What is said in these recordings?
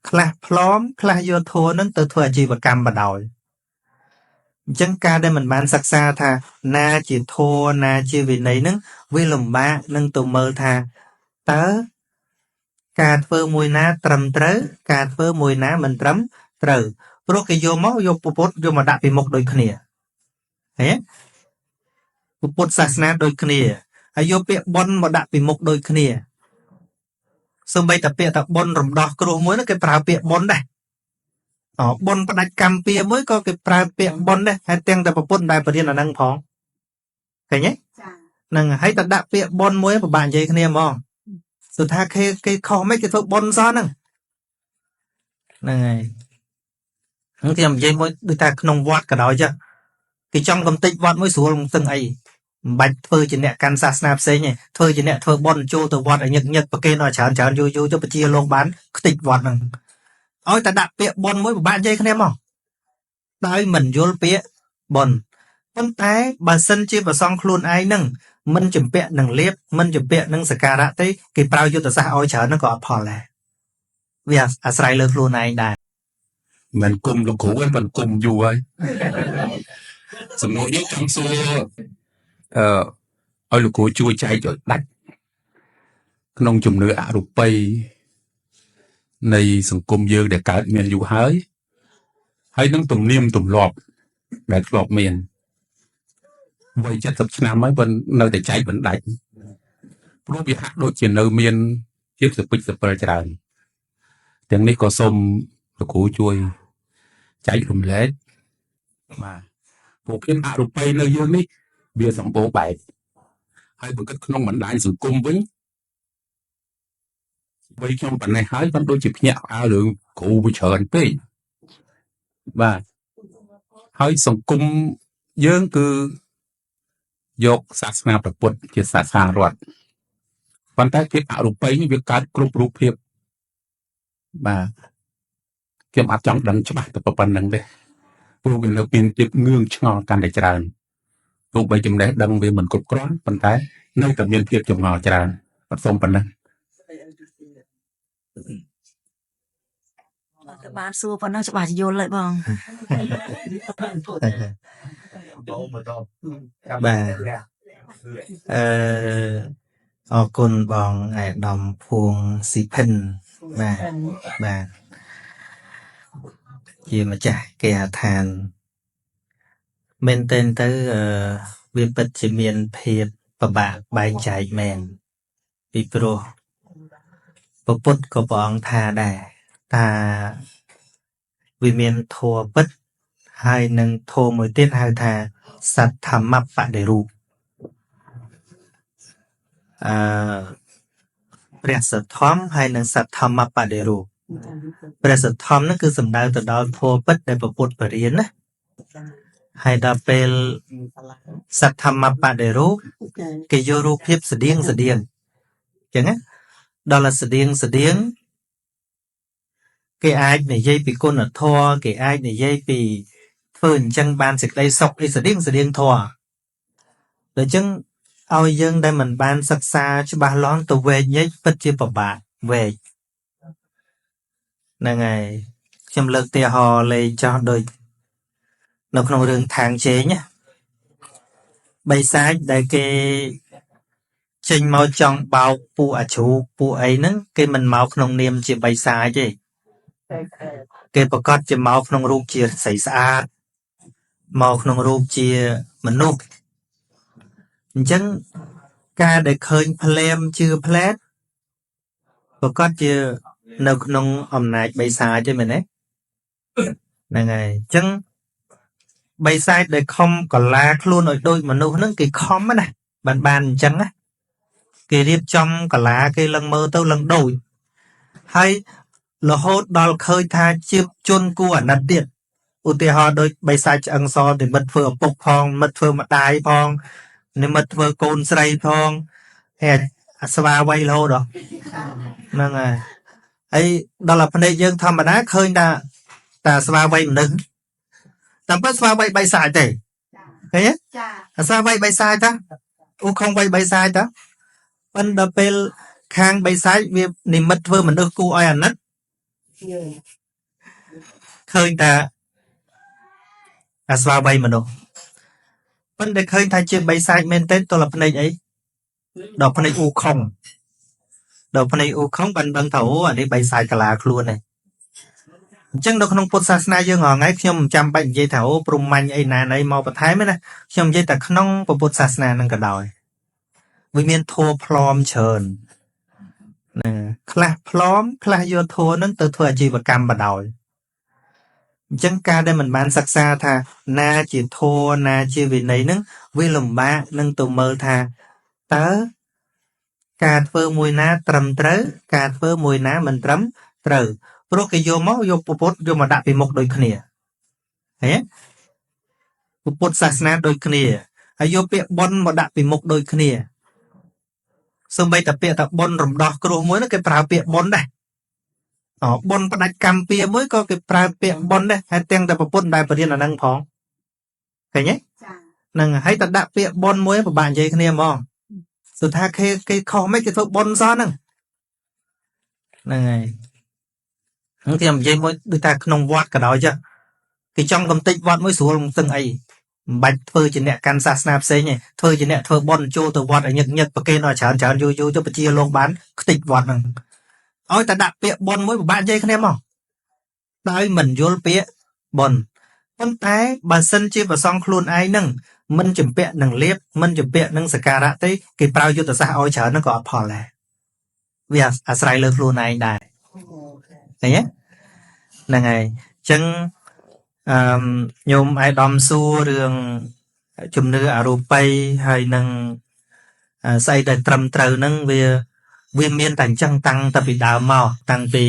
ខ្លះផ្លอមខ្លះយកធម៌នឹងទៅធ្វើអាជីវកម្មបដ ாய் អញ្ចឹងការដែលមិនបានសិក្សាថាណាជាធម៌ណាជាវិន័យនឹងវាលំបាកនឹងទៅមើលថាតើការធ្វើមួយណាត្រឹមត្រូវការធ្វើមួយណាមិនត្រឹមត្រូវព្រោះគេយកមកយកពុទ្ធយកមកដាក់ពីមុខដូចគ្នាឃើញទេពុទ្ធសាសនាដូចគ្នាហើយយកពាក្យបុណ្យមកដាក់ពីមុខដូចគ្នាសូម្បីតែពាក្យថាបុណ្យរំដោះគ្រោះមួយនោះគេប្រើពាក្យបុណ្យដែរអបុណ្យផ្ដាច់កម្មពៀមួយក៏គេប្រើពាក្យបុណ្យដែរហើយទាំងតែប្រពន្ធដែលបរៀនអាហ្នឹងផងឃើញទេហ្នឹងហើយតែដាក់ពាក្យបុណ្យមួយពិបាកនិយាយគ្នាហ្មងសុថាគេគេខុសមិនគេធ្វើបុណ្យសោះហ្នឹងហ្នឹងហើយហ្នឹងខ្ញុំនិយាយមួយដូចថាក្នុងវត្តក៏ដោយចុះគេចង់កំតិចវត្តមួយស្រួលមិនស្ទឹងអីមិនបាច់ធ្វើជាអ្នកកាន់សាសនាផ្សេងទេធ្វើជាអ្នកធ្វើបុណ្យចូលទៅវត្តឲ្យញឹកញឹកប្រគេនឲ្យច្រើនច្រើនយូរយូរទៅពជាលោកបានខ្ទេចវត្តហ្នឹងឲ្យតែដាក់ពាក្យបុណ្យមួយពិបាកនិយាយគ្នាមកដោយមិនយល់ពាក្យបុណ្យប៉ុន្តែបើសិនជាប្រសងខ្លួនឯងហ្នឹងមិនជំពាក់នឹងលៀបមិនជំពាក់នឹងសក្ការៈទេគេប្រើយុទ្ធសាស្ត្រឲ្យច្រើនហ្នឹងក៏អត់ផលដែរវាអាស្រ័យលើខ្លួនឯងដែរ មិនគុំលោកគ្រូទេមិនគុំយូរហើយសំណួរនេះចង់សួរអឺឲ្យលោកគ្រូជួយចែកឲ្យដាច់ក្នុងជំនឿអរូបីនៃសង្គមយើងដែលកើតមានយូរហើយហើយនឹងទំនៀមទម្លាប់ដែលធ្លាប់មានវ័យ70ឆ្នាំហើយvẫnនៅតែចែកមិនដាច់ព្រោះវាហាក់ដូចជានៅមានជាសពិចសពិលច្រើនទាំងនេះក៏សូមលោកគ្រូជួយចែករំលែកបាទព្រោះភាពអរូបីនៅយើងនេះវាសម្បូរបែបហើយបើគិតក្នុងបណ្ដាញសង្គមវិញវ័យខ្ញុំប៉ុណ្ណេះហើយvẫnដូចជាភ្ញាក់ផ្អើលរឿងគ្រូវាច្រើនពេកបាទហើយសង្គមយើងគឺយកសាសនាព្រះពុទ្ធជាសាសនារដ្ឋប៉ុន្តែភាពអរូបីនេះវាកើតគ្រប់រូបភាពបាទខ្ញុំអត់ចង់ដឹងច្បាស់ទៅប៉ុណ្្នឹងទេព្រោះវានៅមានភាពងឿងឆ្ងល់កាន់តែច្រើនទោះបីចំណេះដឹងវាមិនគ្រប់គ្រាន់ប៉ុន្តែនៅតែមានភាពចម្ងល់ច្រើនបាទសូមប៉ុណ្ណឹង ទៅបានសួរប៉ុណ្ណឹងច្បាស់យល់ហើយបង បាទអឺអរគុណបងឯកឧត្តមភួងស៊ីភិនបាទបាទជាម្ចាស់គេហដ្ឋានមែនទែនទៅអឺវាពិតជាមានភាពពិបាកបែងចែកមែនពីព្រោះព្រះពុទ្ធក៏ព្រះអង្គថាដែរថាវាមានធម៌ពិតហើយនឹងធម៌មួយទៀតហៅថាសទ្ធម្មបដិរូបអឺព្រះសទ្ធម្មហើយនឹងសទ្ធម្មបដិរូបព្រះសទ្ធម្មហ្នឹងគឺសំដៅទៅដល់ធម៌ពិតដែលព្រះពុទ្ធបរៀនណាហើយដល់ពេលសទ្ធម្មបដិរូបគេយករូបភាពស្តៀងស្តៀងអញ្ចឹងណាដល់តែស្តៀងស្តៀងគេអាចនិយាយពីគុណធម៌គេអាចនិយាយពីធ្វើអញ្ចឹងបានសេចក្តីសុខអីស្តៀងស្តៀងធម៌ដូច្នេះឲ្យយើងដែលមិនបានសិក្សាច្បាស់លាស់ទៅវែកញែកពិតជាពិបាកវែកហ្នឹងហើយខ្ញុំលើកឧទាហរណ៍លេងចោះដូចនៅក្នុងរឿងทางជែងណាបិសាចដែលគេចេញមកចង់បោកពួកអាជ្រូកពួកអីហ្នឹងគេមិនមកក្នុងនាមជាបិសាចទេគេប្រកាសជាមកក្នុងរូបជាស្រីស្អាតមកក្នុងរូបជាមនុស្សអញ្ចឹងការដែលឃើញភ្លែមជឿផ្លែតប្រកាសជានៅក្នុងអំណាចបិសាចទេមែនទេហ្នឹងហើយអញ្ចឹងបិសាចដែលខំកលាខ្លួនឲ្យដូចមនុស្សហ្នឹងគេខំណាបានបានអញ្ចឹងណាគេរៀបចំកលាគេលឹងមើលទៅលឹងដូចហើយរហូតដល់ឃើញថាជាជនគួរអាណិតទៀតឧទាហរណ៍ដូចបិសាចឆ្អឹងសនិមិត្តធ្វើឪពុកផងនិមិត្តធ្វើម្ដាយផងនិមិត្តធ្វើកូនស្រីផងហើយអាស្វាវ័យរហូតដល់ហ្នឹងហើយហើយដល់តែភ្នែកយើងធម្មតាឃើញថាតាស្វាវ័យមនុស្សតាមពិតស្វាវ័យបិសាចទេឃើញទេ ចា អាស្វាវ័យបិសាចតាអ៊ូខុងវ័យបិសាចតាប៉ុន្តែដល់ពេលខាងបិសាចវានិមិត្តធ្វើមនុស្សគួរឲ្យអាណិត ឃើញថាអាស្វាវ័យមនុស្សប៉ុន្តែឃើញថាជាបិសាចមែនទែនទល់ភ្នែកអីដល់ភ្នែកអ៊ូខុងដល់ភ្នែកអ៊ូខុងបានដឹងថាអូអានេះបិសាចកាឡាខ្លួនឯងអញ្ចឹងនៅក្នុងពុទ្ធសាសនាយើងរាល់ថ្ងៃខ្ញុំមិនចាំបាច់និយាយថាអូព្រហ្មញ្ញអីណាណីមកបន្ថែមទេណាខ្ញុំនិយាយតែក្នុងពុទ្ធសាសនានឹងក៏ដោយវាមានធម៌ផ្លอมច្រើនណាខ្លះផ្លอมខ្លះយកធម៌នឹងទៅធ្វើអាជីវកម្មបដ ாய் អញ្ចឹងការដែលមិនបានសិក្សាថាណាជាធម៌ណាជាវិន័យនឹងវាលំបាកនឹងទៅមើលថាតើការធ្វើមួយណាត្រឹមត្រូវការធ្វើមួយណាមិនត្រឹមត្រូវព្រោះគេយកមកយកពុទ្ធយកមកដាក់ពីមុខដូចគ្នាឃើញទេពុទ្ធសាសនាដូចគ្នាហើយយកពាក្យបុណ្យមកដាក់ពីមុខដូចគ្នាសូម្បីតែពាក្យថាបុណ្យរំដោះគ្រោះមួយនោះគេប្រើពាក្យបុណ្យដែរអបុណ្យផ្ដាច់កម្មពៀមួយក៏គេប្រើពាក្យបុណ្យដែរហើយទាំងតែប្រពន្ធដែលបរៀនអាហ្នឹងផងឃើញទេហ្នឹងហើយតែដាក់ពាក្យបុណ្យមួយពិបាកនិយាយគ្នាហ្មងសុថាគេខុសមិនគេធ្វើបុណ្យសោះហ្នឹងហ្នឹងហើយខ្ញុំនិយាយមួយដូចថាក្នុងវត្តក៏ដោយចុះគេចង់កំតិចវត្តមួយស្រួលមិនស្ទឹងអីមិនបាច់ធ្វើជាអ្នកកាន់សាសនាផ្សេងទេធ្វើជាអ្នកធ្វើបុណ្យចូលទៅវត្តឲ្យញឹកញឹកប្រគេនឲ្យច្រើនច្រើនយូរយូរទៅពជាលោកបានខ្ទេចវត្តហ្នឹងឲ្យតែដាក់ពាក្យបុណ្យមួយពិបាកនិយាយគ្នាមកដោយមិនយល់ពាក្យបុណ្យប៉ុន្តែបើសិនជាប្រសងខ្លួនឯងហ្នឹងមិនជំពាក់នឹងលៀបមិនជំពាក់នឹងសក្ការៈទេគេប្រើយុទ្ធសាស្ត្រឲ្យច្រើនហ្នឹងក៏អត់ផលដែរវាអាស្រ័យលើខ្លួនឯងដែរឃើញទេហ្នឹងហើយអញ្ចឹងអឺញោមឯកឧត្តមសួររឿងជំនឿអរូបីហើយនឹងស្អីដែលត្រឹមត្រូវហ្នឹងវាមានតែអញ្ចឹងតាំងតែពីដើមមកតាំងពី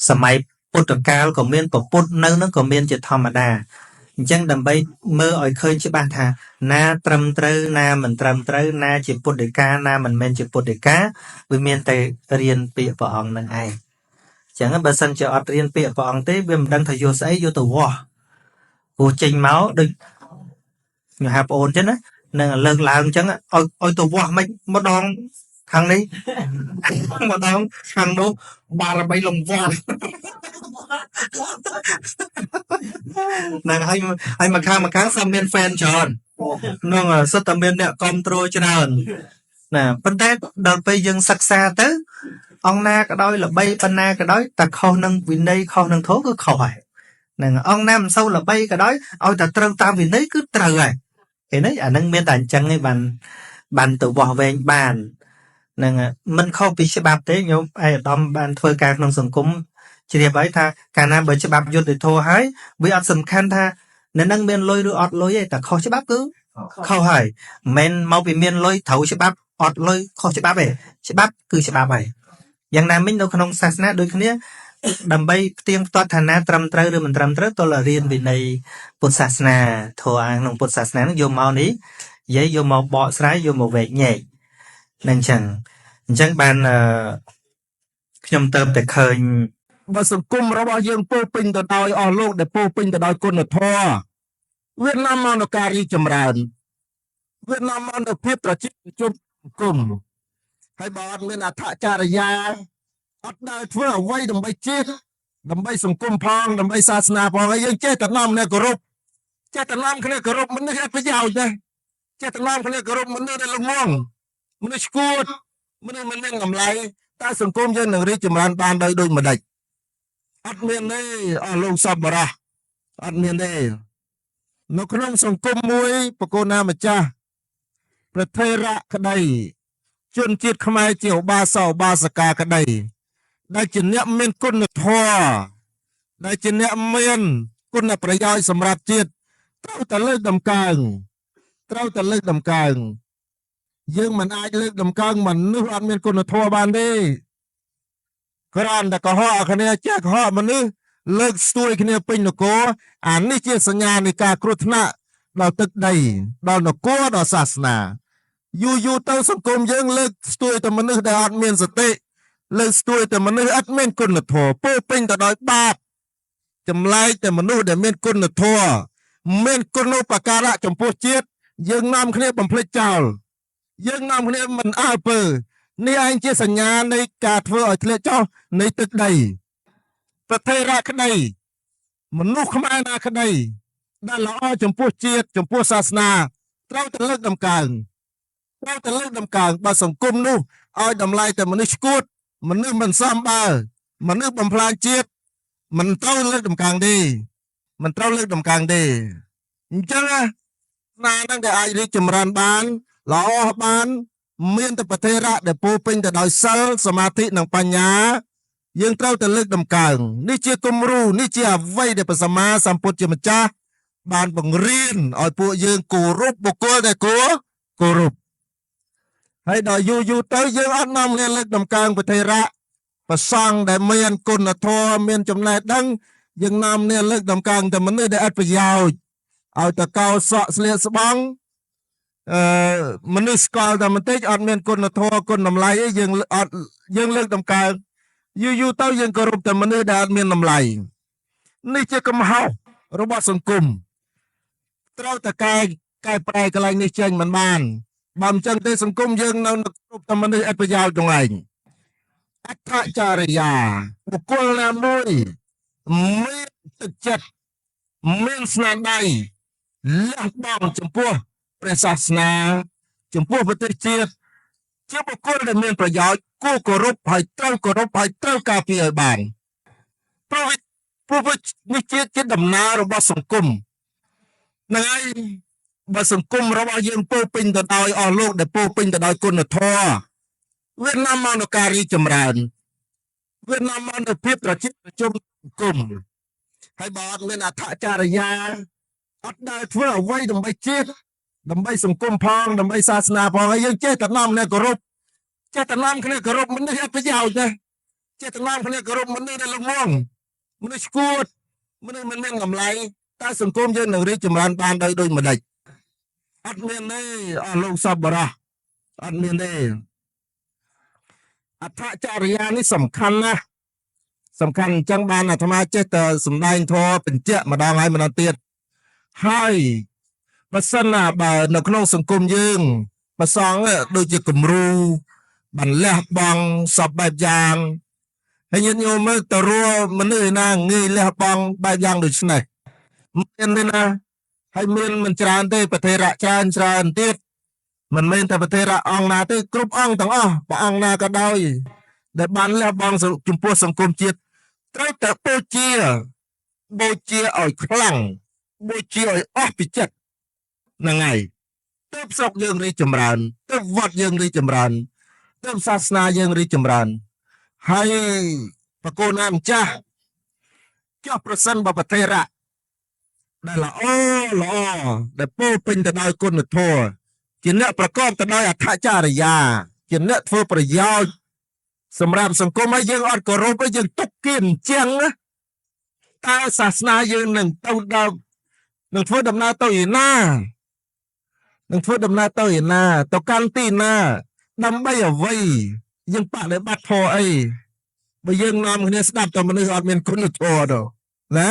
សម័យពុទ្ធកាលក៏មានពពុទ្ធនៅហ្នឹងក៏មានជាធម្មតាអញ្ចឹងដើម្បីមើលឲ្យឃើញច្បាស់ថាណាត្រឹមត្រូវណាមិនត្រឹមត្រូវណាជាពុទ្ធិកាណាមិនមែនជាពុទ្ធិកាវាមានតែរៀនពាក្យព្រះអង្គនឹងឯងអញ្ចឹងបើសិនជាអត់រៀនពាក្យព្រះអង្គទេវាមិនដឹងថាយកស្អីយកទៅវាស់ព្រោះចេញមកដូចខ្ញុំហៅប្អូនចឹងណានឹងលើកឡើងអញ្ចឹងឲ្យទៅវាស់មិនម្ដងខាងនេះម្ដងខាងនោះបារមីលង្វាន់ហ្នឹងហើយហើយមកខាងសឹមមានហ្វេនច្រើនហ្នឹងសុទ្ធតែមានអ្នកគ្រប់គ្រងច្រើនណាប៉ុន្តែដល់ពេលយើងសិក្សាទៅអង្គណាក៏ដោយល្បីប៉ុណ្ណាក៏ដោយតែខុសនឹងវិន័យខុសនឹងធម៌គឺខុសហើយហ្នឹងអង្គណាមិនសូវល្បីក៏ដោយឲ្យតែត្រូវតាមវិន័យគឺត្រូវហើយឃើញទេអាហ្នឹងមានតែអញ្ចឹងឯងបានទៅវាស់វែងបានហ្នឹងមិនខុសពីច្បាប់ទេញោមឯកឧត្តមបានធ្វើការក្នុងសង្គមជ្រាបហើយថាកាលណាបើច្បាប់យុត្តិធម៌ហើយវាអត់សំខាន់ថានៅនឹងមានលុយឬអត់លុយទេតែខុសច្បាប់គឺខុសហើយមិនមែនមកពីមានលុយត្រូវច្បាប់អត់លុយខុសច្បាប់ទេច្បាប់គឺច្បាប់ហើយយ៉ាងណាមិញនៅក្នុងសាសនាដូចគ្នាដើម្បីផ្ទៀងផ្ទាត់ឋានៈត្រឹមត្រូវឬមិនត្រឹមត្រូវទល់រៀនវិន័យពុទ្ធសាសនាធម៌អាក្នុងពុទ្ធសាសនានឹងយកមកនេះនិយាយយកមកបកស្រាយយកមកវែកញែកនឹងចឹងអញ្ចឹងបានខ្ញុំទៅតែឃើញ បើសង្គមរបស់យើងពោពេញទៅដោយអស់លោកដែលពោពេញទៅដោយគុណធម៌វានាំមកនូវការរីកចម្រើនវានាំមកនូវភាពត្រជាក់ត្រជុំសង្គមហើយបើអត់មានអដ្ឋចរិយាអត់ដែលធ្វើអ្វីដើម្បីជាតិដើម្បីសង្គមផងដើម្បីសាសនាផងហើយយើងចេះតែនាំគ្នាគោរពចេះតែនាំគ្នាគោរពមនុស្សអត់ប្រយោជន៍ទេចេះតែនាំគ្នាគោរពមនុស្សដែលល្ងងមនុស្សឈួតមនុស្សមិនមានតម្លៃតើសង្គមយើងនឹងរីកចម្រើនបានដោយដូចម្ដេចអត់មានទេអស់លោកសប្បុរសអត់មានទេនៅក្នុងសង្គមមួយបកូនណាម្ចាស់ព្រះថេរៈក្តីជនជាតិខ្មែរជាឧបាសកឧបាសិកាក្តីដែលជាអ្នកមានគុណធម៌ដែលជាអ្នកមានគុណប្រយោជន៍សម្រាប់ជាតិត្រូវតែលើកតម្កើងត្រូវតែលើកតម្កើងយើងមិនអាចលើកតម្កើងមនុស្សអត់មានគុណធម៌បានទេគ្រាន់តែកុហកគ្នាចេះកុហកមនុស្សលើកស្ទួយគ្នាពេញនគរអានេះជាសញ្ញានៃការគ្រោះថ្នាក់ដល់ទឹកដីដល់នគរដល់សាសនាយូរយូរទៅសង្គមយើងលើកស្ទួយតែមនុស្សដែលអត់មានសតិលើកស្ទួយតែមនុស្សអត់មានគុណធម៌ពោពេញទៅដោយបាបចម្លែកតែមនុស្សដែលមានគុណធម៌មានគុណូបការៈចំពោះជាតិយើងនាំគ្នាបំភ្លេចចោលយើងនាំគ្នាមិនអើពើនេះឯងជាសញ្ញានៃការធ្វើឲ្យធ្លាក់ចុះនៃទឹកដី ប្រទេសរៈក្តីមនុស្សខ្មែរណាក្តីដែលល្អចំពោះជាតិចំពោះសាសនាត្រូវតែលើកតម្កើងត្រូវតែលើកតម្កើងបើសង្គមនោះឲ្យតម្លៃតែមនុស្សឈួតមនុស្សមិនសមបើមនុស្សបំផ្លាញជាតិមិនត្រូវលើកតម្កើងទេមិនត្រូវលើកតម្កើងទេអញ្ចឹងណាហ្នឹងដែលអាចរីកចម្រើនបានល្អបានមានតែប្រទេសរៈដែលពោពេញទៅដោយសិលសមាធិនិងបញ្ញាយើងត្រូវតែលើកតម្កើងនេះជាគំរូនេះជាអ្វីដែលព្រះសម្មាសម្ពុទ្ធជាម្ចាស់បានបង្រៀនឲ្យពួកយើងគោរពបុគ្គលដែលគួរគោរពហើយដល់យូរយូរទៅយើងអត់នាំគ្នាលើកតម្កើងប្រទេសរៈប្រសង់ដែលមានគុណធម៌មានចំណេះដឹងយើងនាំគ្នាលើកតម្កើងតែមនុស្សដែលឥតប្រយោជន៍ឲ្យតកោសក់ស្លៀកស្បង់អឺមនុស្សស្គាល់តែបន្តិចអត់មានគុណធម៌គុណតម្លៃអីយើងអត់យើងលើកតម្កើងយូរយូរទៅយើងគោរពតែមនុស្សដែលអត់មានតម្លៃនេះជាកំហុសរបស់សង្គមត្រូវតែកែប្រែកន្លែងនេះចេញមិនបានបើមិនចឹងទេសង្គមយើងនៅគ្រប់តែមនុស្សឥតប្រយោជន៍ទាំងឯងអដ្ឋចរិយាបុគ្គលណាមួយមានទឹកចិត្តមានស្នាដៃលះបង់ចំពោះព្រះសាសនាចំពោះប្រទេសជាតិជាបុគ្គលដែលមានប្រយោជន៍គួរគោរពហើយត្រូវគោរពហើយត្រូវការពារឲ្យបានព្រោះនេះជាដំណើររបស់សង្គមហ្នឹងហើយបើសង្គមរបស់យើងពោពេញទៅដោយអស់លោកដែលពោពេញទៅដោយគុណធម៌វានាំមកនូវការរីកចម្រើនវានាំមកនូវភាពត្រជាក់ត្រជុំសង្គមហើយបើអត់មានអដ្ឋចរិយាអត់ដែលធ្វើអ្វីដើម្បីជាតិដើម្បីសង្គមផងដើម្បីសាសនាផងហើយយើងចេះតែនាំគ្នាគោរពចេះតែនាំគ្នាគោរពមនុស្សអត់ប្រយោជន៍ទេចេះតែនាំគ្នាគោរពមនុស្សដែលល្ងងមនុស្សឈួតមនុស្សមិនមានតម្លៃតើសង្គមយើងនឹងរីកចម្រើនបានដោយដូចម្ដេចអត់មានទេអស់លោកសប្បុរសអត់មានទេអដ្ឋចរិយានេះសំខាន់ណាស់សំខាន់អញ្ចឹងបានអាត្មាចេះតែសំដែងធម៌បញ្ជាក់ម្ដងហើយម្ដងទៀតហើយបើសិនណាបើនៅក្នុងសង្គមយើងប្រសងដូចជាគំរូបានលះបង់សពបែបយ៉ាងហើយញាតិញោមមើលទៅរួមនុស្សណាងាយលះបង់បែបយ៉ាងដូចនេះមានទេណាហើយមានមិនច្រើនទេប្រទេសរៈច្រើនច្រើនទៀតមិនមែនតែប្រទេសរៈអង្គណាទេគ្រប់អង្គទាំងអស់ព្រះអង្គណាក៏ដោយដែលបានលះបង់ចំពោះសង្គមជាតិត្រូវតែបូជាឲ្យខ្លាំងបូជាឲ្យអស់ពីចិត្តហ្នឹងហើយទើបស្រុកយើងរីកចម្រើនទើបវត្តយើងរីកចម្រើនទើបសាសនាយើងរីកចម្រើនហើយប្រគល់ណាម្ចាស់ចុះប្រសិនបើប្រទេសរៈដែលល្អល្អដែលពោពេញទៅដោយគុណធម៌ជាអ្នកប្រកបទៅដោយអដ្ឋចរិយាជាអ្នកធ្វើប្រយោជន៍សម្រាប់សង្គមហើយយើងអត់គោរពហើយយើងទុកគៀនជាងណាតើសាសនាយើងនឹងទៅដល់នឹងធ្វើដំណើរទៅឯណានឹងធ្វើដំណើរទៅឯណាទៅកាន់ទីណាដើម្បីអ្វីយើងបដិបត្តិធម៌អីបើយើងនាំគ្នាស្ដាប់តែមនុស្សអត់មានគុណធម៌ទៅណា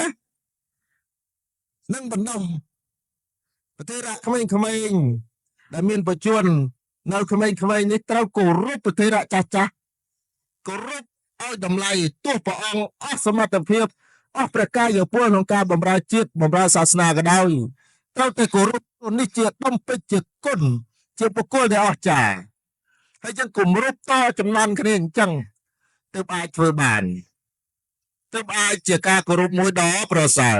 នឹងបណ្ដុំប្រទេសរៈក្មេងៗដែលមានបច្ចុប្បន្ននៅក្មេងៗនេះត្រូវគោរពប្រទេសរៈចាស់ចាស់គោរពឲ្យតម្លៃទោះព្រះអង្គអស់សមត្ថភាពអស់ព្រះកាយពលក្នុងការបម្រើជាតិបម្រើសាសនាក៏ដោយត្រូវតែគោរពនេះជាដុំពេជ្រជាគុណជាបុគ្គលដែលអស្ចារ្យហើយយើងគំរពតចំនួនគ្នាអញ្ចឹងទើបអាចធ្វើបានទើបអាចជាការគោរពមួយដ៏ប្រសើរ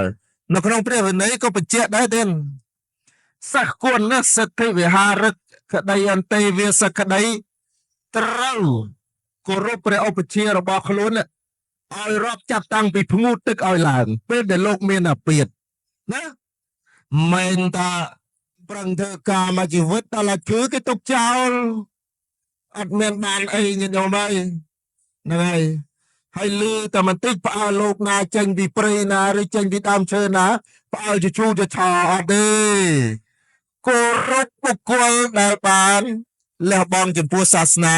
នៅក្នុងព្រះវិន័យក៏បញ្ជាក់ដែរទេសិស្សគុណណាសិទ្ធិវិហារិកក្តីអន្តេវាសក្តីត្រូវគោរពព្រះឧបជារបស់ខ្លួនឲ្យរាប់ចាប់តាំងពីភ្ងូតទឹកឲ្យឡើងពេលដែលលោកមានអាពាធណាមិនតាប្រឹងធ្វើការមួយជីវិតដល់ឲ្យគឺគេទុកចោលអត់មានបានអីញាតិញោមហើយហ្នឹងហើយហើយលឺតែបន្តិចផ្អើលលោកណាចេញពីព្រៃណាឬចេញពីដើមឈើណាផ្អើលជាជូរជាឆអត់ទេគោរពបុគ្គលដែលបានលះបង់ចំពោះសាសនា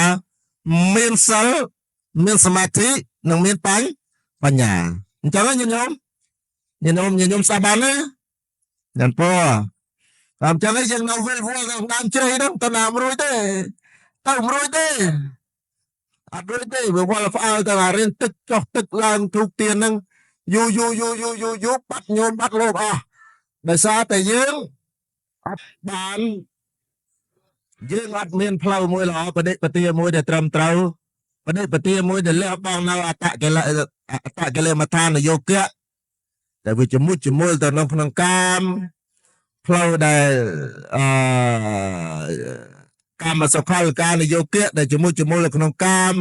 មានសិលមានសមាធិនិងមានបញ្ញាអញ្ចឹងញាតិញោមញាតិញោមញាតិញោមស្ដាប់បានទេញ៉ាំពណ៌តាមចឹងឯងយើងនៅវិលវល់ក្នុងដើមជ្រៃហ្នឹងទៅណាមិនរួចទេទៅមិនរួចទេអត់រួចទេវាវល់ផ្អើលទៅអារៀនទឹកចុះទឹកឡើងធូបទៀនហ្នឹង យូរយូរយូរយូរយូរយូរបាត់ញោមបាត់លោកអស់ដោយសារតែយើងអត់បានយើងអត់មានផ្លូវមួយល្អបដិបទាមួយដែលត្រឹមត្រូវបដិបទាមួយដែលលះបង់នៅអត្តកិលេមដ្ឋានយោគៈដែលវាជំមុជជំមុលទៅនៅក្នុងកាមផ្លូវដែលអឺកាមសុខលកានយោគៈដែលជំមុជជំមុលនៅក្នុងកាម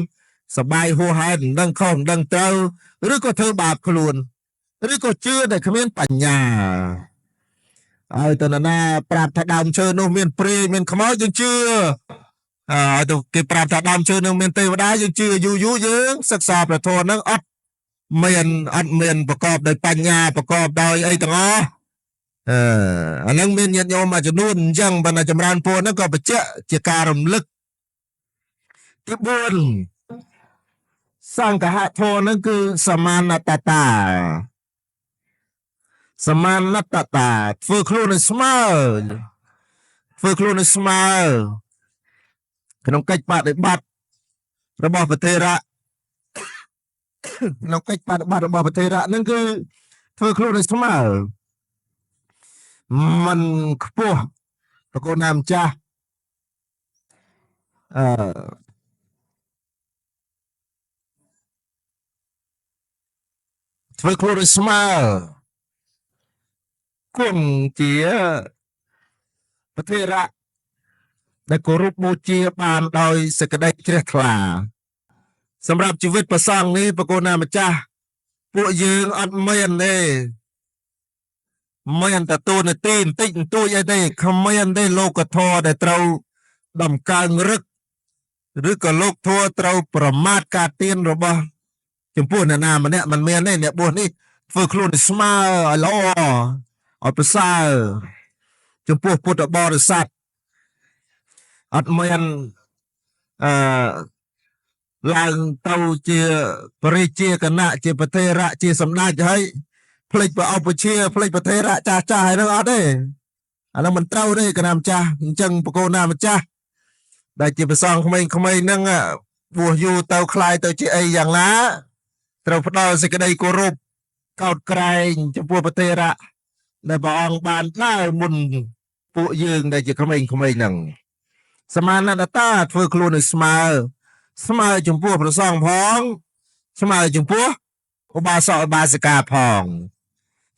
សបាយហួសហេតុមិនដឹងខុសមិនដឹងត្រូវឬក៏ធ្វើបាបខ្លួនឬក៏ជឿតែគ្មានបញ្ញាឲ្យទៅណាប្រាប់ថាដើមឈើនោះមានព្រាយមានខ្មោចយើងជឿឲ្យទៅគេប្រាប់ថាដើមឈើនោះមានទេវតាយើងជឿយូរយូរយើងសិក្សាព្រះធម៌ហ្នឹងអត់មានប្រកបដោយបញ្ញាប្រកបដោយអីទាំងអស់អាហ្នឹងមានញាតិញោមមួយចំនួនអញ្ចឹងប៉ុន្តែចម្រើនពរហ្នឹងក៏បញ្ជាក់ជាការរំលឹកទី4សង្ឃហធម៌ហ្នឹងគឺសមានតតាសមានតតាធ្វើខ្លួនឲ្យស្មើធ្វើខ្លួនឲ្យស្មើក្នុងកិច្ចបដិបត្តិរបស់ប្រធេរៈក្នុងកិច្ចបដិបត្តិរបស់ប្រធេរៈហ្នឹងគឺធ្វើខ្លួនឲ្យស្មើមិនខ្ពស់ប្រកូនណាម្ចាស់ធ្វើខ្លួនឲ្យស្មើគង់ជាប្រធេរៈដែលគោរពបូជាបានដោយសេចក្តីជ្រះថ្លាសម្រាប់ជីវិតប្រសង់នេះប្រកូនណាម្ចាស់ពួកយើងអត់មានទេមានតែតួនាទីបន្តិចបន្តួចអីទេគ្មានទេលោកធម៌ដែលត្រូវដំកើងរឹកឬក៏លោកធម៌ត្រូវប្រមាថការទៀនរបស់ចំពោះអ្នកណាម្នាក់មិនមានទេអ្នកបួសនេះធ្វើខ្លួនឲ្យស្មើឲ្យល្អឲ្យប្រសើរចំពោះពុទ្ធបរិស័ទអត់មានអឺឡើងទៅជាព្រះជាគណៈជាប្រធេរៈជាសម្ដេចហើយភ្លេចព្រះឧបជាភ្លេចប្រធេរៈចាស់ចាស់ហើយនឹងអត់ទេអានោះមិនត្រូវទេគណៈម្ចាស់អញ្ចឹងប្រកូនណាម្ចាស់ដែលជាព្រះសង្ឃក្មេងៗហ្នឹងបួសយូរទៅคล้ายទៅជាអីយ៉ាងណាត្រូវផ្ដល់សេចក្តីគោរពកោតក្រែងចំពោះប្រធេរៈដែលព្រះអង្គបានដើរមុនពួកយើងដែលជាក្មេងៗហ្នឹងសមានតតាធ្វើខ្លួនឲ្យស្មើស្មើចំពោះព្រះសង្ឃផងស្មើចំពោះឧបាសកឧបាសិកាផង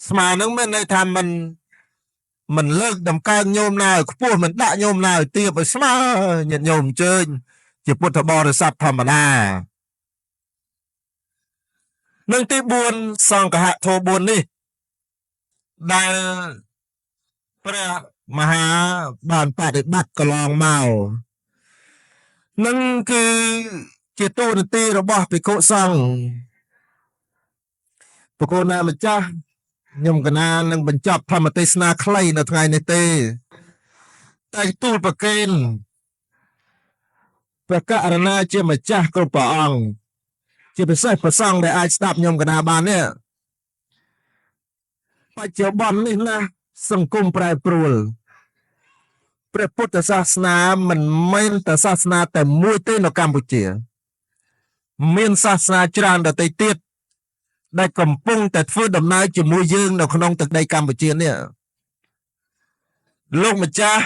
ស្មើនឹងមានន័យថាមិនលើកតម្កើងញោមណាឲ្យខ្ពស់មិនដាក់ញោមណាឲ្យទាបឲ្យស្មើញាតិញោមអញ្ជើញជាពុទ្ធបរិស័ទធម្មតានឹងទី4សង្ឃហធម៌4នេះដែលព្រះមហាបានបដិបត្តិកន្លងមកនឹងគឺជាតួនាទីរបស់ភិក្ខុសង្ឃប្រកូនណាម្ចាស់ខ្ញុំកណានឹងបញ្ចប់ធម្មទេសនាខ្លីនៅថ្ងៃនេះទេតែទូលប្រគេនព្រះករុណាជាម្ចាស់គ្រប់ព្រះអង្គជាពិសេសព្រះសង្ឃដែលអាចស្ដាប់ខ្ញុំកណាបាននេះបច្ចុប្បន្ននេះណាសង្គមប្រែប្រួលព្រះពុទ្ធសាសនាមិនមែនតែសាសនាតែមួយទេនៅកម្ពុជាមានសាសនាច្រើនដទៃទៀតដែលកំពុងតែធ្វើដំណើរជាមួយយើងនៅក្នុងទឹកដីកម្ពុជានេះលោកម្ចាស់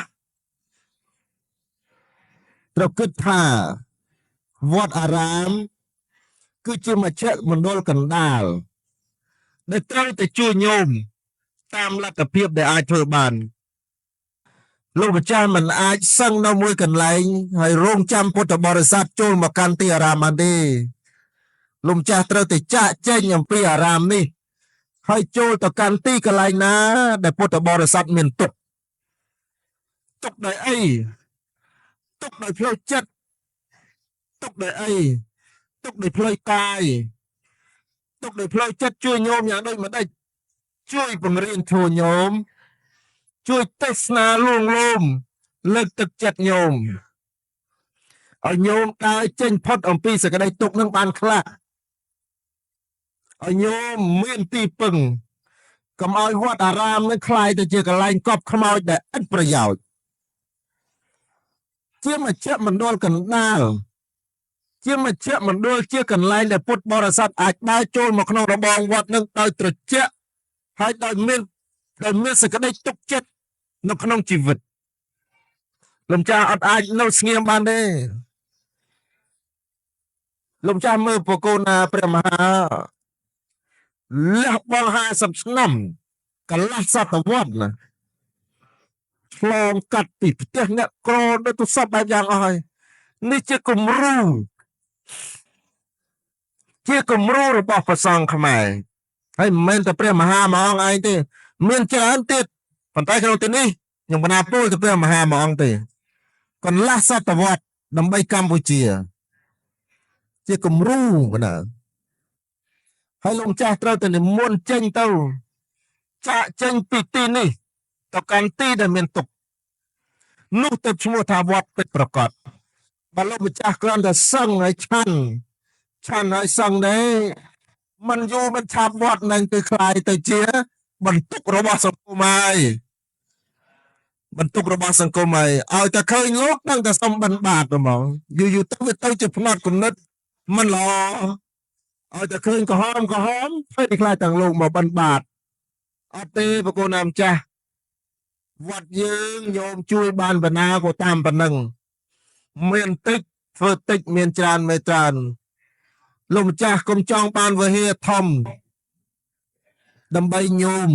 ត្រូវគិតថាវត្តអារាមគឺជាមជ្ឈមណ្ឌលកណ្ដាលដែលត្រូវតែជួយញោមតាមលទ្ធភាពដែលអាចធ្វើបានលោកម្ចាស់មិនអាចសឹងនៅមួយកន្លែងហើយរងចាំពុទ្ធបរិស័ទចូលមកកាន់ទីអារាមបានទេលោកម្ចាស់ត្រូវតែចាកចេញអំពីអារាមនេះហើយចូលទៅកាន់ទីកន្លែងណាដែលពុទ្ធបរិស័ទមានទុក្ខទុក្ខដោយអីទុក្ខដោយផ្លូវចិត្តទុក្ខដោយអីទុក្ខដោយផ្លូវកាយទុក្ខដោយផ្លូវចិត្តជួយញោមយ៉ាងដូចម្ដេចជួយបង្រៀនធម៌ញោមជួយទេសនាលួងលោមលើកទឹកចិត្តញោមឲ្យញោមដើរចេញផុតអំពីសេចក្តីទុក្ខនឹងបានខ្លះឲ្យញោមមានទីពឹងកុំឲ្យវត្តអារាមនឹងคล้ายទៅជាកន្លែងកប់ខ្មោចដែលឥតប្រយោជន៍ជាមជ្ឈមណ្ឌលកណ្ដាលជា ជាមជ្ឈមណ្ឌលជាកន្លែងដែលពុទ្ធបរិស័ទអាចដើរចូលមកក្នុងរបងវត្តនឹងដោយត្រជាក់ហើយដោយមានសេចក្តីទុកចិត្តនៅក្នុងជីវិតលោកម្ចាស់អត់អាចនៅស្ងៀមបានទេលោកម្ចាស់មើលប្រកូនណាព្រះមហាលះបង់50ឆ្នាំកន្លះសតវត្សណាឆ្លងកាត់ពីផ្ទះអ្នកក្រដល់ទៅសពបែបយ៉ាងអស់ហើយនេះជាគំរូរបស់ព្រះសង្ឃខ្មែរហើយមិនមែនតែព្រះមហាមួយអង្គឯងទេមានច្រើនទៀតប៉ុន្តែក្នុងទីនេះខ្ញុំបណ្ណាពោលទៅព្រះមហាមួយអង្គទេកន្លះសតវត្សដើម្បីកម្ពុជាជាគំរូណាហើយលោកម្ចាស់ត្រូវតែនិមន្តចេញទៅចាកចេញពីទីនេះទៅកាន់ទីដែលមានទុក្ខនោះទៅឈ្មោះថាវត្តពិតប្រាកដបើលោកម្ចាស់គ្រាន់តែសឹងហើយឆាន់ហើយសឹងដែរมันយូរមិនឆាប់វត្តនឹងគឺคล้ายទៅជាបន្ទុករបស់សង្គមហើយបន្ទុករបស់សង្គមហើយឲ្យតែឃើញលោកនឹងតែសុំបិណ្ឌបាតហ្មងយូរយូរទៅវាទៅជាផ្នត់គំនិតមិនល្អឲ្យតែឃើញក្រហមភ័យខ្លាចទាំងលោកមកបិណ្ឌបាតអត់ទេប្រគល់ណាម្ចាស់វត្តយើងញោមជួយបានបណ្ណាក៏តាមប៉ុណ្ណឹងមានតិចធ្វើតិចមានច្រើនមិនច្រើនលោកម្ចាស់កុំចង់បានវិហារធំដើម្បីញោម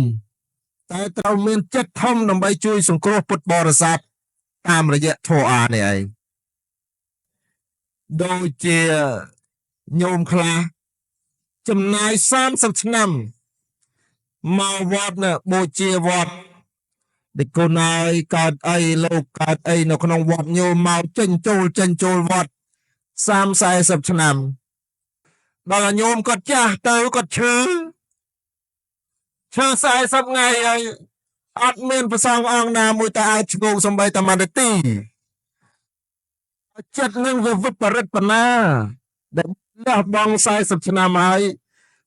តែត្រូវមានចិត្តធំដើម្បីជួយសង្គ្រោះពុទ្ធបរិស័ទតាមរយៈធម៌អានេះឯងដូចជាញោមខ្លះចំណាយ30ឆ្នាំមកវត្តណាបូជាវត្តដេកូនហើយកើតអីលោកកើតអីនៅក្នុងវត្តញោមមកចេញចូលវត្ត30 40ឆ្នាំដល់ញោមគាត់ចាស់ទៅគាត់ឈឺ40ថ្ងៃហើយអត់មានព្រះសង្ឃអង្គណាមួយតែអាចឆ្ងងសំបីតែមួយនាទីចិត្តនឹងវាវិបរិតបណ្ណាដែលលះបង់40ឆ្នាំហើយ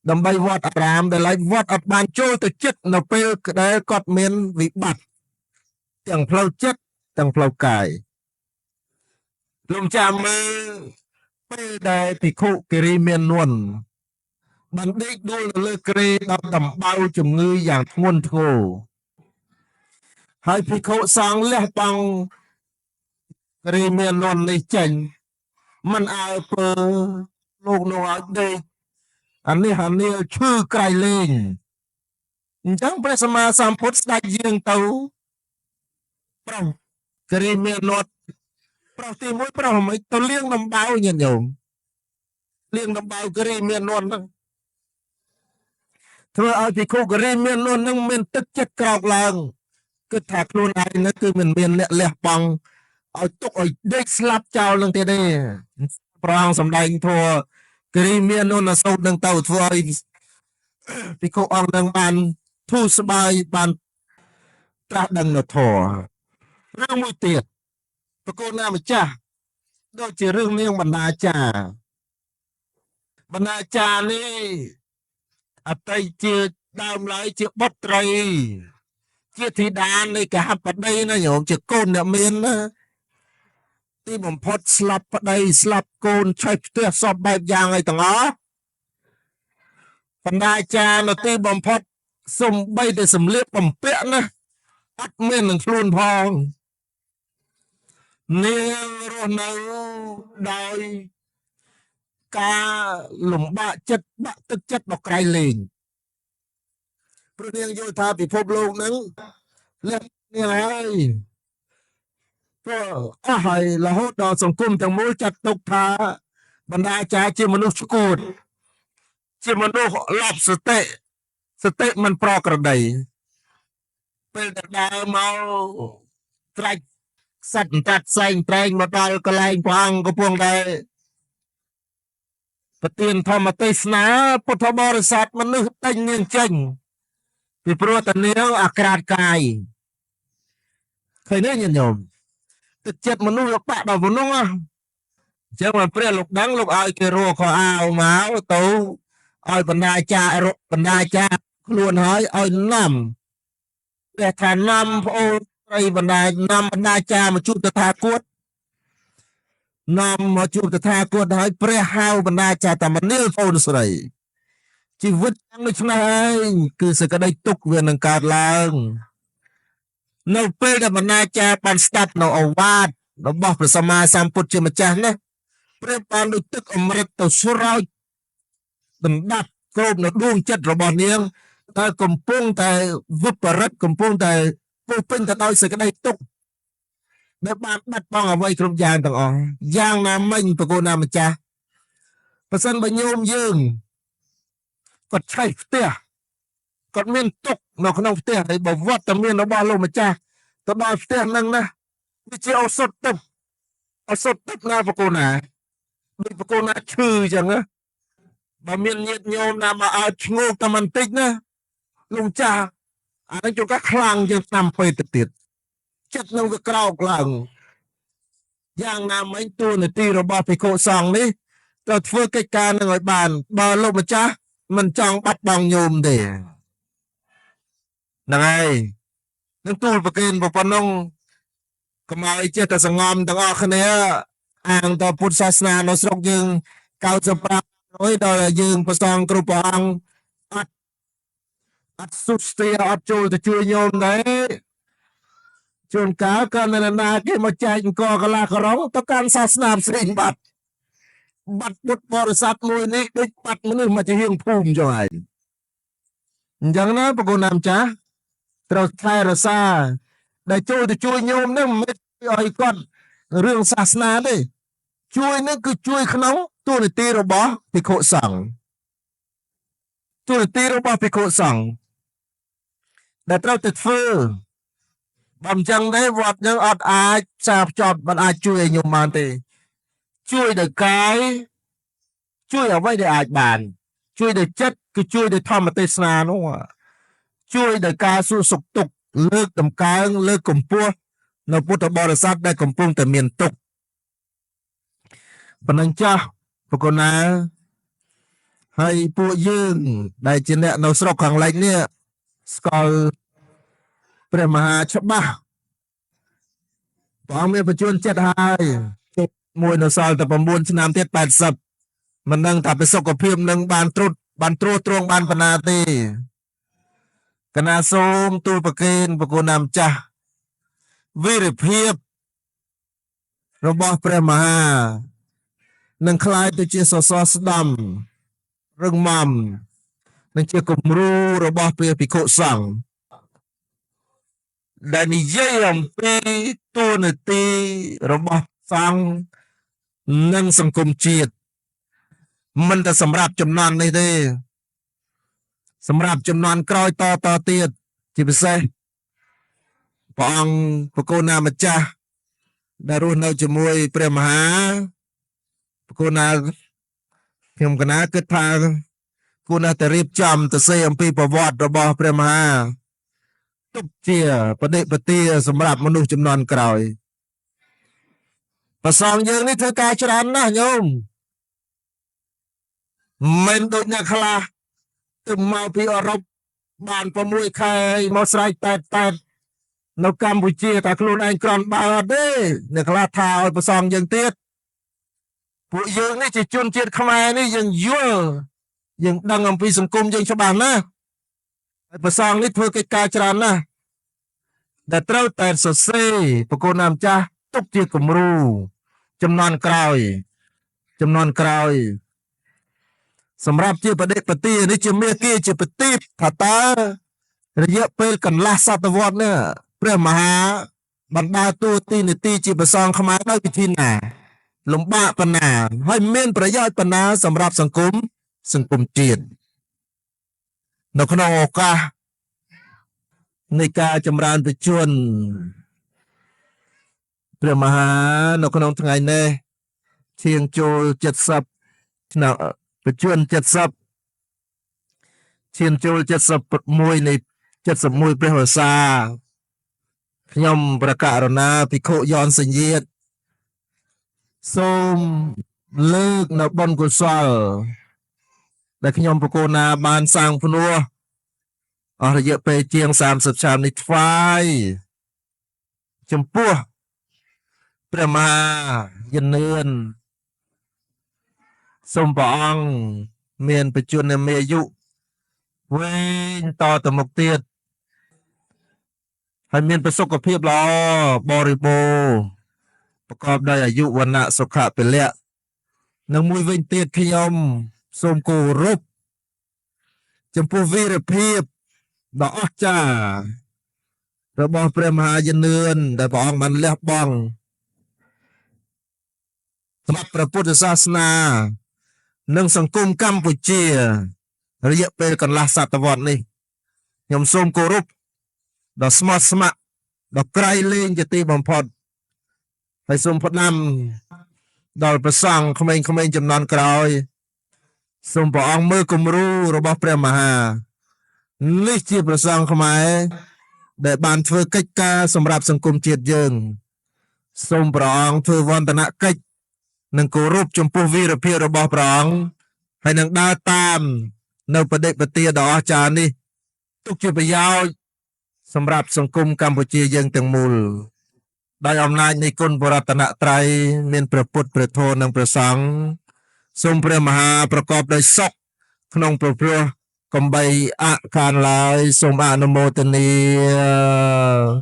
ដើម្បីវត្តអារាមដែលឡែកវត្តអត់បានចូលទៅចិត្តនៅពេលដែលគាត់មានវិបត្តិទាំងផ្លូវចិត្តទាំងផ្លូវកាយលោកចាំមើលពេលដែលភិក្ខុគិរីមាននួនបានដេកដួលនៅលើគ្រែដល់ដំបៅជំងឺយ៉ាងធ្ងន់ធ្ងរហើយភិក្ខុសង្ឃលះបង់គិរីមាននួននេះចេញមិនអើពើលោកនោះឲ្យដេកអានេះអានេះឈឺក្រៃលែងអញ្ចឹងព្រះសម្មាសម្ពុទ្ធស្ដេចយាងទៅប្រុសគិរីមាននួនប្រុសទី1ប្រុសមិនទៅលាងដំបៅញាតិញោមលាងដំបៅគិរីមាននួនហ្នឹងធ្វើឲ្យភិក្ខុគិរីមាននួននឹងមានទឹកចិត្តក្រោកឡើងគិតថាខ្លួនឯងនេះគឺមិនមានអ្នកលះបង់ឲ្យទុកឲ្យដេកស្លាប់ចោលនឹងទៀតទេព្រះអង្គសម្ដែងធម៌គិរីមាននួនសូត្រនឹងទៅធ្វើឲ្យភិក្ខុអង្គនឹងបានធូរស្បើយបានត្រាស់ដឹងនៅធម៌រឿងមួយទៀតប្រគល់ណាម្ចាស់ដូចជារឿងនាងបណ្ដាចាបណ្ដាចានេះអតីតជាដើមឡើយជាបុត្រីជាធីតានៃកហបតីណាញោមជាកូនអ្នកមានណាទីបំផុតស្លាប់ប្តីស្លាប់កូនឆេះផ្ទះសពបែបយ៉ាងអីទាំងអស់បណ្ដាចានៅទីបំផុតសំបីតែសម្លៀកបំពាក់ណាអត់មាននឹងខ្លួនផងនាងរស់នៅដោយការលំបាកចិត្តបាក់ទឹកចិត្តដល់ក្រៃលែងព្រោះនាងយល់ថាពិភពលោកហ្នឹងលះនាងហើយព្រោះអស់ហើយរហូតដល់សង្គមទាំងមូលចាត់ទុកថាបណ្ដាអាចារ្យជាមនុស្សឆ្កួតជាមនុស្សឡប់សតិសតិមិនប្រក្រតីពេលដែលដើរមកត្រាច់សត្វត្រាត់សែងត្រែងមកដល់កន្លែងព្រះអង្គកំពុងតែប្រទានធម្មទេសនាពុទ្ធបរិស័ទមនុស្សដេញនាងចេញពីព្រោះតានាងអាក្រាតកាយឃើញទេញាតិញោមទឹកចិត្តមនុស្សលោកបាក់ដល់មនុស្សអញ្ចឹងមកព្រះលោកដឹងលោកឲ្យគេរកខោអាវមកទៅឲ្យបណ្ដាចារបណ្ដាចាខ្លួនហើយឲ្យនាំព្រះថានាំប្អូនស្រីបណ្ដានាំបណ្ដាចាមកជួបតថាគត នាំមកជួបតថាគតហើយព្រះហៅបណ្ដាចាតាមនាលអូនស្រីជីវិតយ៉ាងដូចនេះឯងគឺសេចក្តីទុក្ខវានឹងកើតឡើងនៅពេលដែលបណ្ដាចាបានស្ដាប់នៅឱវាទរបស់ព្រះសម្មាសម្ពុទ្ធជាម្ចាស់ណាព្រះបានដូចទឹកអម្រឹតទៅស្រោចដណ្ដាប់គ្របនៅដួងចិត្តរបស់នាងតែកំពុងតែវិបរិតកំពុងតែពោពេញទៅដោយសេចក្តីទុក្ខដែលបានបាត់បង់អ្វីគ្រប់យ៉ាងទាំងអស់យ៉ាងណាមិញប្រគល់ណាម្ចាស់ប្រសិនបើញោមយើងគាត់ឆេះផ្ទះគាត់មានទុក្ខនៅក្នុងផ្ទះហើយបើវត្តមានរបស់លោកម្ចាស់ទៅដល់ផ្ទះហ្នឹងណាវាជាឱសថទឹកឱសថទឹកណាប្រគល់ណាដូចប្រគល់ណាឈឺអញ្ចឹងណាបើមានញាតិញោមណាមកឲ្យឈ្ងោកតែបន្តិចណាលោកម្ចាស់អានឹងជួនកាលខ្លាំងជាងឆ្នាំពេទ្យទៅទៀតចិត្តនឹងវាក្រោកឡើងយ៉ាងណាមិញតួនាទីរបស់ភិក្ខុសង្ឃនេះត្រូវធ្វើកិច្ចការនឹងឲ្យបានបើលោកម្ចាស់មិនចង់បាត់បង់ញោមទេហ្នឹងហើយនឹងទូលប្រគេនប៉ុណ្ណឹងកុំឲ្យចេះតែសងំទាំងអស់គ្នាអាងតពុទ្ធសាសនានៅស្រុកយើង95%ដល់យើងប្រសងគ្រប់ព្រះអង្គអត់សុស្ទាអត់ចូលទៅជួយញោមដែរជួនកាលក៏នៅណាគេមកចែកអង្គកលាក្រុងទៅកាន់សាសនាផ្សេងបាត់បាត់ពុទ្ធបរិស័ទមួយនេះដូចបាត់មនុស្សមកជាហៀងភូមិចុះហើយអញ្ចឹងណាប្រគល់ណាម្ចាស់ត្រូវថែរក្សាដែលចូលទៅជួយញោមនឹងមិនឲ្យគាត់រឿងសាសនាទេជួយនឹងគឺជួយក្នុងតួនាទីរបស់ភិក្ខុសង្ឃតួនាទីរបស់ភិក្ខុសង្ឃដែលត្រូវតែធ្វើបើមិនចឹងទេវត្តយើងអត់អាចផ្សារភ្ជាប់មិនអាចជួយឲ្យញោមបានទេជួយដោយកាយជួយអ្វីដែលអាចបានជួយដោយចិត្តគឺជួយដោយធម្មទេសនានោះជួយដោយការសួរសុខទុក្ខលើកតម្កើងលើកកម្ពស់នៅពុទ្ធបរិស័ទដែលកំពុងតែមានទុក្ខប៉ុណ្ណឹងចាស់ប្រកណាហើយពួកយើងដែលជាអ្នកនៅស្រុកខាងលិចនេះស្គាល់ព្រះមហាច្បាស់ព្រះអង្គមានបញ្ជូនចិត្តហើយមួយនៅសល់តែ9ឆ្នាំទៀត80មិនដឹងថាប្រសុខភាពនឹងបានត្រុតបានត្រួសទ្រង់បានបណ្ណាទេកណាសូមទូលប្រគេនប្រគល់ណាម្ចាស់វីរភាពរបស់ព្រះមហានឹងក្លាយទៅជាសសរស្តម្ភរឹងមាំនឹងជាគំរូរបស់ព្រះភិក្ខុសង្ឃដែលនិយាយអំពីតួនាទីរបស់សង្ឃនិងសង្គមជាតិមិនតែសម្រាប់ចំនួននេះទេសម្រាប់ចំនួនក្រោយតតទៀតជាពិសេសព្រះអង្គប្រគល់ណាម្ចាស់ដែលរស់នៅជាមួយព្រះមហាប្រគល់ណាខ្ញុំកណាគិតថាគួរណាស់តែរៀបចំទៅសេអំពីប្រវត្តិរបស់ព្រះមហាទុកជាបដិបទាសម្រាប់មនុស្សចំនួនក្រោយប្រសងយើងនេះធ្វើការច្រើនណាស់ញោមមិនដូចអ្នកខ្លះទៅមកពីអឺរ៉ុបបាន6ខែមកស្រែកតែតែនៅកម្ពុជាតែខ្លួនឯងក្រន់បើអត់ទេអ្នកខ្លះថាឲ្យប្រសងយើងទៀតពួកយើងនេះជាជនជាតិខ្មែរនេះយើងយល់យើងដឹងអំពីសង្គមយើងច្បាស់ណាស់ហើយប្រសងនេះធ្វើកិច្ចការច្រើនណាស់ដែលត្រូវតែសរសេរប្រគល់ណាម្ចាស់ទុកជាគំរូចំនួនក្រោយចំនួនក្រោយសម្រាប់ជាបដិបទានេះជាមេគាជាប្រទីបថាតើរយៈពេលកន្លះសតវត្សនេះព្រះមហាបណ្ដាតួទីនីតិជាប្រសងខ្មែរដោយវិធីណាលំបាកប៉ុណ្ណាហើយមានប្រយោជន៍ប៉ុណ្ណាសម្រាប់សង្គមសង្គមជាតិនៅក្នុងឱកាសនៃការចម្រើនបច្ចុប្បន្នព្រះមហានៅក្នុងថ្ងៃនេះឈៀងចូល70ឆ្នាំបច្ចុប្បន្ន70ឈានចូល71នៃ71ព្រះវស្សាខ្ញុំប្រកាសណាភិក្ខុយ៉នសញ្ញាតសូមលើកនៅបុណ្យកុសលដែលខ្ញុំប្រគល់ណាបានសាងភ្នោះអស់រយៈពេលជាង30ឆ្នាំនេះថ្វាយចំពោះព្រះ ព្រះមហាយនឿនសូមព្រះអង្គមានបច្ចុប្បន្នមានអាយុវែងតទៅមុខទៀតហើយមានប្រសុខភាពល្អបរិបូរណ៍ប្រកបដោយអាយុវណ្ណៈសុខៈពលៈនិងមួយវិញទៀតខ្ញុំសូមគោរពចំពោះវីរភាពដ៏អស្ចារ្យរបស់ព្រះមហាយនឿនដែលព្រះអង្គបានលះបង់សម្រាប់ព្រះពុទ្ធសាសនា និងសង្គមកម្ពុជា រយៈពេលកន្លះសតវត្សនេះខ្ញុំសូមគោរពដ៏ស្មោះស្ម័គ្រដ៏ក្រៃលែងជាទីបំផុតហើយសូមផ្ដាំដល់ព្រះសង្ឃក្មេងៗចំនួនក្រោយសូមព្រះអង្គមើលគំរូរបស់ព្រះមហានេះជាព្រះសង្ឃខ្មែរដែលបានធ្វើកិច្ចការសម្រាប់សង្គមជាតិយើងសូមព្រះអង្គធ្វើវន្តនកិច្ចនិងគោរពចំពោះវីរភាពរបស់ព្រះអង្គហើយនឹងដើរតាមនៅបដិបទាដ៏អស្ចារ្យនេះទុកជាប្រយោជន៍សម្រាប់សង្គមកម្ពុជាយើងទាំងមូលដោយអំណាចនៃគុណបរតនត្រ័យមានព្រះពុទ្ធព្រះធម៌និងព្រះសង្ឃសូមព្រះមហាប្រកបដោយសុខក្នុងព្រះព្រោះកំបីអខានឡើយសូមអនុមោទនា។